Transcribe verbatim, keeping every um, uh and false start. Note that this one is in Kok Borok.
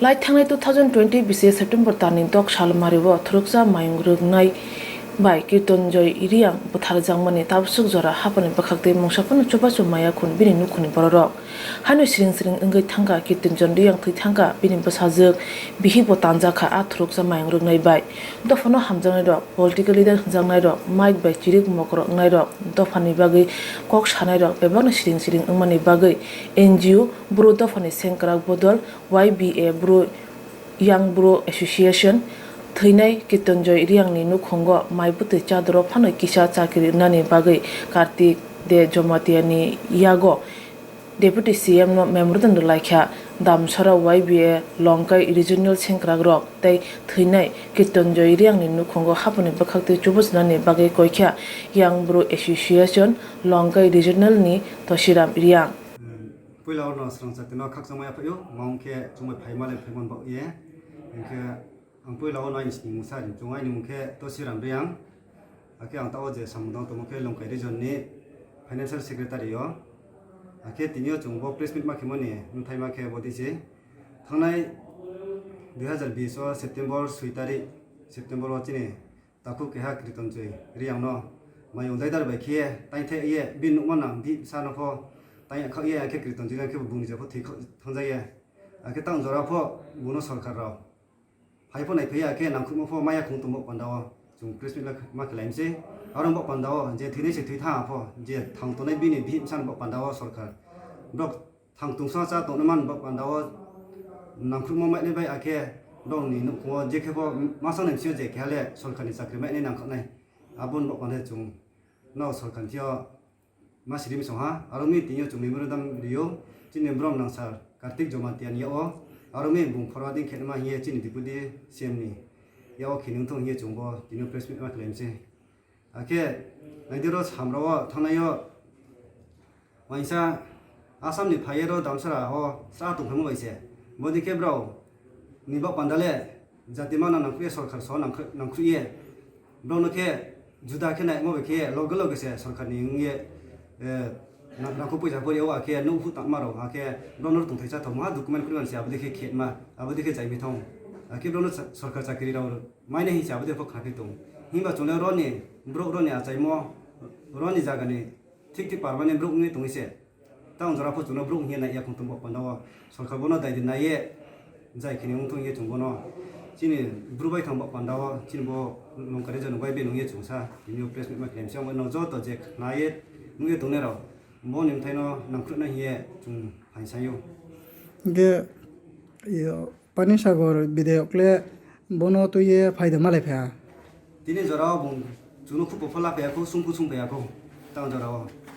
Lai thangnai two thousand twenty bisi September talni dok sal mario thuruksa mayung rwknai bai Kirtonjoy Reang bwtharjakmani tabswk jora haphangni bwkhaktwi mungsa phano chubachu maya khun bini nukhungni bororok. Haino siring siring wngwi thangkha Kirtonjoy Reang, thwi thangkha bini bwsajwk, bihikbo tanjakha a thuruksa mayung rwknai bai. Dophano hamjaknairok, political leader hwnjaknairok, mic bai chirik mokro wngnairok, dophani bagwi kok sanairok bebakno siring siring wngmani bagwi N G O, Bru Dophani Sengkrak Bodol, Y B A Bru, Young Bru Association, thwinai Kirtonjoy Reangni nukhungo mai bwtwi chadoro phano kisa chakiri wnani bagwi Kartik De Jomatiani yago Deputy C M no memorandum rwlaikha. Damsara Y B A Longkai Regional Sengkrakrok tei thwinai Kirtonjoy Reangni nukhungo haphangni bwkhaktwi chubachinani bagwi koikha Young Bru Association Longkai Regional ni Tosiram Reang. Puila orno srangchakti no khakchangma yaphaio, ma wngkhe chwngbai phaima le phaimani bagwi. Hinkhe ang puila o nai sini mungsa ri chwng aini mungkhe Tosiram Reang. Hakhe ang tao je samung tang tongmo khe Longkai region ni financial secretary o. Hakhe tini o chwng bo press meet ma khimani bwthaima khe bo tisi. Thangnai dui hazar bish o September soi tarik, September o chini takhuk keha Kirtonjoy Reang no mayung daidar bai khe taithai ye bini nukma nang bihsa no pho taikhak ye, hakhe Kirtonjoy Reang khe bo bungni jepho thwi thangjakya. Hakhe tang jora pho bono sorkar rok phai pho naiphai ya khe nangkhukma pho maya khung tong bo panda o chwng press meet ma khlai mse. Aro bo panda o je thwinai se thwi tha pho je thang tongnai bini bihsa bo panda o sorkar. Borok thang tungsong cha tongna man bo panda o nangkhukma mai nai bai akhe borok ni nukhung o je khe bo masa nai mse je khe le sorkar ni chakri mai nai nangkhuk nai. Aboni bo panda chwng no sorkar thio ma siri misong ha, aro mi tini o chwng memorandum rio, chini borom nang sir Kartik Jomatiani yao, aro mi bung forwarding khe ma hiye chini deputy C M ni yao khini wngthong hiye chwng bo tini o press meet ma khlai mse. Akhe naidi ro samra o thangnai o waisa Assam ni phaiye ro Damsara o sa tong thangma bai se, bodi khe bro ni bak panda le jati mana nangkhuye sorkar so nangkhu-, nangkhuye. Borokno khe juda khe naimo bai khe loge loge se sorkarni wngye, eh, na-, nangkuk puisa pori o, hakhe nukhu tangma rok, hakhe borokno tongthai chathok ma document kuri mani se, abo dikhe khetma, abo dikhe chaimi thong. Hakhe borokno sa-, sorkar chakri rok maina hinse abo dikhe kha khe tong. Himba chwng le roni borok roni achaimo roni jagani thik thik permanent borok wngwi tongwi se. Tang jora pho chwngno borok hiya nai ya khung tong bo panda o sorkar bono dai di nai ye jai khini wng thung ye chwng bono chini bru bai thang bo panda o chini bo nongkari jano bai be nung ye chwng sa tini o press meet ma khlai mse. Omo no joto je nai ye nung ye tongnai rok bo ni bthai no nangkhruh na hiye chwng phaisa yo. Ge yo. Pani Sagar bidayok le bono twi ye phaida malai pha. Tini jora o bung chwngno khupo phola phaiyakho, sungkhu sung phaiyakho, tang jora o.